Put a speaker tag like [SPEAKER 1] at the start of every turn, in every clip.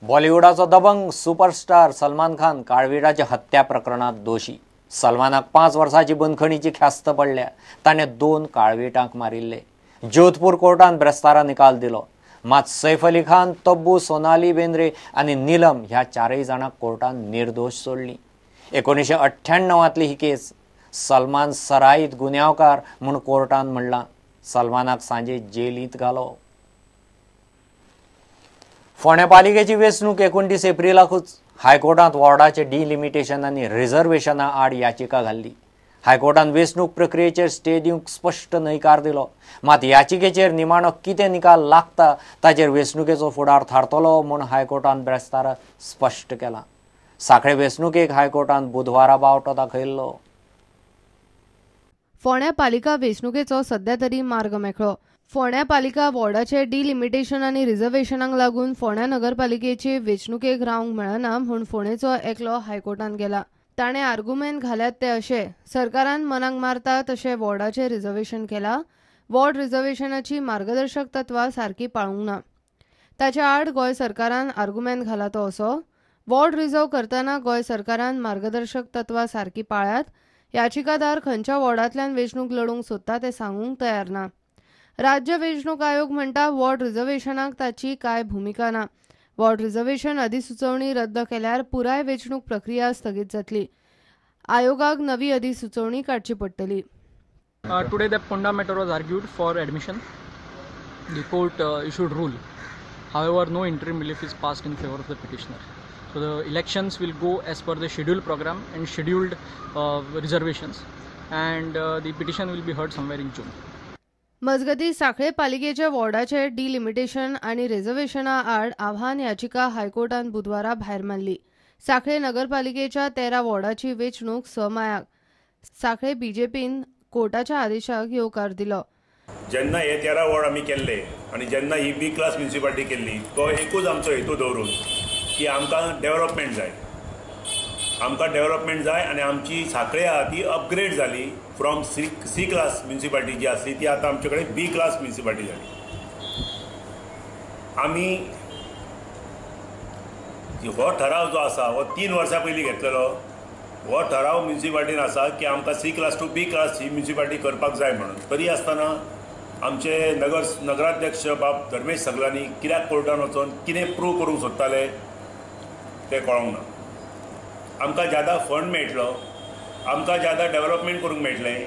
[SPEAKER 1] बॉलिवूडाचो दबंग superstar Salman Khan काळविटाच्या हत्या प्रकरणात दोशी। सलमानाक 5 वर्सांची बंदखणीची ख्यास्त पडल्या। ताणें 2 काळविटांक मारिल्ले। जोधपूर कोर्टान ब्रेस्तारा निकाल दिलो। मात सैफ अली खान, तब्बू, सोनाली बेंद्रे आनी नीलम ह्या 4 जाणांक कोर्टान निर्दोश सोडली। 1998तली ही केस। सलमान सराईत गुन्यांवकार म्हूण कोर्टान म्हणलां। सलमानाक सांजे जेलींत घालो। फोंडें पालिकेची वेंचणूक 29 एप्रिलाकूच। हायकोर्टांत वॉर्डाचे डिलिमिटेशन आनी रिझर्वेशना आड याचिका घाल्ली। हायकोर्टान वेंचणूक प्रक्रियेचेर स्टे दिवंक स्पश्ट न्हयकार दिलो। मात याचिकेचेर निमाणो कितें निकाल लागता ताचेर वेंचणुकेचो फुडार थारतलो म्हूण हायकोर्टान ब्रेस्तारा स्पश्ट केलां। सांखळे वेंचणुकेक हायकोर्टान बुधवारा बावटो दाखयल्लो।
[SPEAKER 2] फोंड्या पालिका वेंचणुकेचो सध्या तरी मार्ग मेकळो। फोंड्या पालिका वॉर्डाचे डिलिमिटेशन आनी रिझर्वेशनाक लागून फोंड्या नगरपालिकेचे वेंचणुकेक रावंक मेळना म्हूण फोंडेचो एकलो हायकोर्टान गेला। ताणें आर्गुमेंट घाल्यात ते अशे: सरकारान मनाक मारता तशें वॉर्डाचें रिझर्वेशन केलां, वॉर्ड रिझर्वेशनाची मार्गदर्शक तत्वां सारकी पाळूंक ना। ताच्या आड गोंय सरकारान आर्गुमेंट घाला तो असो: वॉर्ड रिझर्व करतना गोंय सरकारान मार्गदर्शक तत्वां सारकी पाळ्यात। याचिकादार खंयच्या वॉर्डांतल्यान वेंचणूक लडूंक सोदता तें सांगूंक तयार ना। राज्य वेंचणूक आयोग म्हणटा वॉर्ड रिझर्वेशनाक ताची कांय भुमिका ना। वॉर्ड रिझर्वेशन अधिसुचोवणी रद्द केल्यार पुराय वेंचणूक प्रक्रिया स्थगीत जातली। आयोगाक नवी अधिसुचोवणी काडची पडटली।
[SPEAKER 3] Today the Ponda matter was argued for admission. The court issued rule. However, no interim relief is passed in favor of the petitioner. So the elections will go as per the scheduled program and scheduled reservations, and the petition will be heard somewhere in June.
[SPEAKER 2] मजगती सांखळे पालिकेच्या वॉर्डाचे delimitation आनी रिझर्वेशना आड आव्हान याचिका हायकोर्टान बुधवारा भायर मारली। सांखळे नगरपालिकेच्या 13 वॉर्डाची वेंचणूक 6 मायाक। सांखळे बीजेपीन कोर्टाच्या आदेशाक येवकार दिलो।
[SPEAKER 4] जेन्ना हे 13 वॉर्ड आमी केल्ले आनी जेन्ना ही बी क्लास म्युनिसिपालिटी केल्ली तो एकूच आमचो हेतू दवरून की आमकां डेव्हलपमेंट जाय, आमकां डेव्हलपमेंट जाय आनी आमची सांखळे आहा ती अपग्रेड जाली फ्रॉम सी क्लास म्युनिसिपालिटी जी आसली ती आतां आमचे कडेन बी क्लास म्युनिसिपालिटी जाली। आमी हो ठराव जो आसा हो 3 वर्सां पयलीं घेतलेलो। हो ठराव म्युनिसिपालिटीन आसा की आमकां C class to B class he municipality करपाक जाय म्हणून। तरी आसतना आमचे नगराध्यक्ष बाब धर्मेश सगलांनी कित्याक कोर्टान वचोन कितें प्रूव करूंक सोदताले तें कळोंक ना। आमकां ज्यादा फंड मेळटलो, आमकां ज्यादा डेव्हलपमेंट करूंक मेळटलें,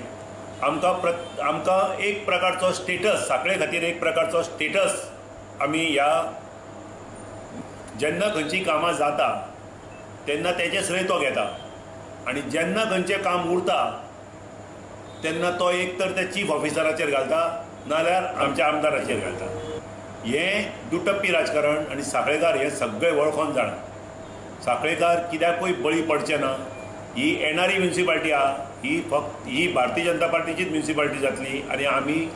[SPEAKER 4] आमकां एक प्रकारचो स्टेटस सांखळे खातीर एक प्रकारचो स्टेटस आमी ह्या जेन्ना खंयचीं कामां जाता तेन्ना तेजें श्रेय तो घेता आनी जेन्ना खंयचें काम उरता तेन्ना तो एक तर त्या चीफ ऑफिसराचेर घालता नाजाल्यार आमच्या आमदाराचेर घालता। हें दुटप्पी राजकारण आनी सांखळेकार हें सगळें वळखोन जाणा। सांखळेकार कित्याकूय बळी पडचे ना। ही येणारी म्युनिसिपालिटी आहा ही फक्त ही भारतीय जनता पार्टीचीच म्युनिसिपालिटी जातली आनी आमी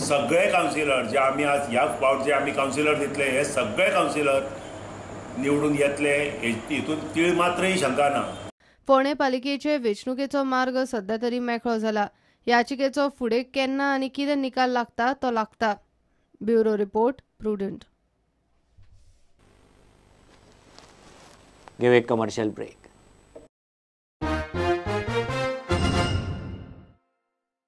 [SPEAKER 4] सगळे कावन्सिलर जे आमी आज ह्या फावट जे आमी कावन्सिलर दितले हे सगळे कावन्सिलर निवडून येतले हितून तीळ मात्रय शंका ना।
[SPEAKER 2] फोंडें पालिकेचे वेंचणुकेचो मार्ग सध्या तरी मेकळो जाला। याचिकेचो फुडें केन्ना आनी कितें निकाल लागता तो लागता। Bureau report, Prudent.
[SPEAKER 1] Give a commercial break.